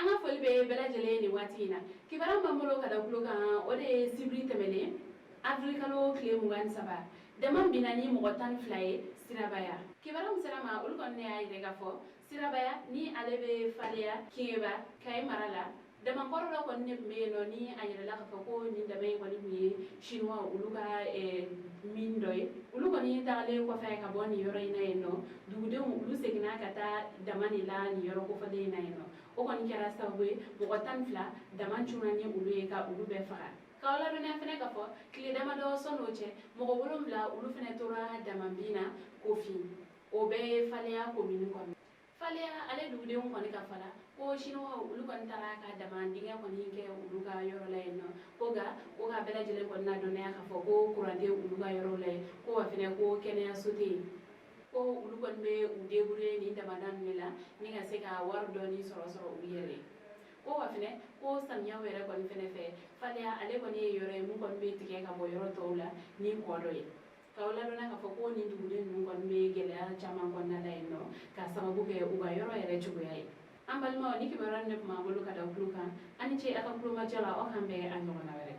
An ka foli bɛ bɛɛ lajɛlen ye nin waati in na. Kibaruya b'an bolo ka da tulo kan, o de ye sibiri tɛmɛnen, avril kalo tile 23, dama binna ni mɔgɔ 12 ye Sirabaya. Kibaruya min sera ma, olu kɔni y'a yira k'a fɔ Sirabaya ni ale bɛ Faleya Kinɲɛba, Kayi mara la, Damankɔrɔ dɔ kɔni de tun bɛ yen nɔ, ni a yirala k'a fɔ ko nin dama in kɔni tun ye chinois olu ka mine dɔ ye. Olu kɔni tagalen kɔfɛ ka bɔ nin yɔrɔ in na yen nɔ, dugudenw olu seginna ka taa dama de la nin yɔrɔ kofɔlen in na yen nɔ. O kɔni kɛra sababu ye mɔgɔ 12, dama cunna ni olu ye ka olu bɛɛ faga. K'aw ladɔnniya fɛnɛ k'a fɔ tile damadɔ sɔn'o cɛ, mɔgɔ 7 olu fɛnɛ tora dama bin na Kofin, o bɛɛ ye Faleya komini kɔnɔ. Faleya ale dugudenw kɔni ka fɔ la ko chinois olu kɔni taara ka dama dingɛ kɔni kɛ olu ka yɔrɔ la yen nɔ, ko nka ko ka bɛɛ lajɛlen kɔni ladɔnniya k'a fɔ ko kuran tɛ olu ka yɔrɔ la yen, ko wa fɛnɛ ko kɛnɛyaso tɛ yen, ko olu kɔni bɛ u débrouiller nin damada ninnu de la ni ka se ka wari dɔɔni sɔrɔ u yɛrɛ ye. Ko wa fɛnɛ ko samiyaw yɛrɛ kɔni fɛnɛ fɛ, Faleya ale kɔni ye yɔrɔ ye mun kɔni bɛ tigɛ ka bɔ yɔrɔ tɔw la ni kɔ dɔ ye. K'aw ladɔnniya k'a fɔ ko nin duguden ninnu kɔni bɛ gɛlɛya caman kɔnɔna la yen nɔ k'a sababu kɛ u ka yɔrɔ yɛrɛ cogoya ye. An balimaw, ni kibaruya nin de tun b'an bolo ka da tulo kan. Aw ni ce aw ka tulomajɔ la. Aw k'an bɛn a ɲɔgɔnna wɛrɛ.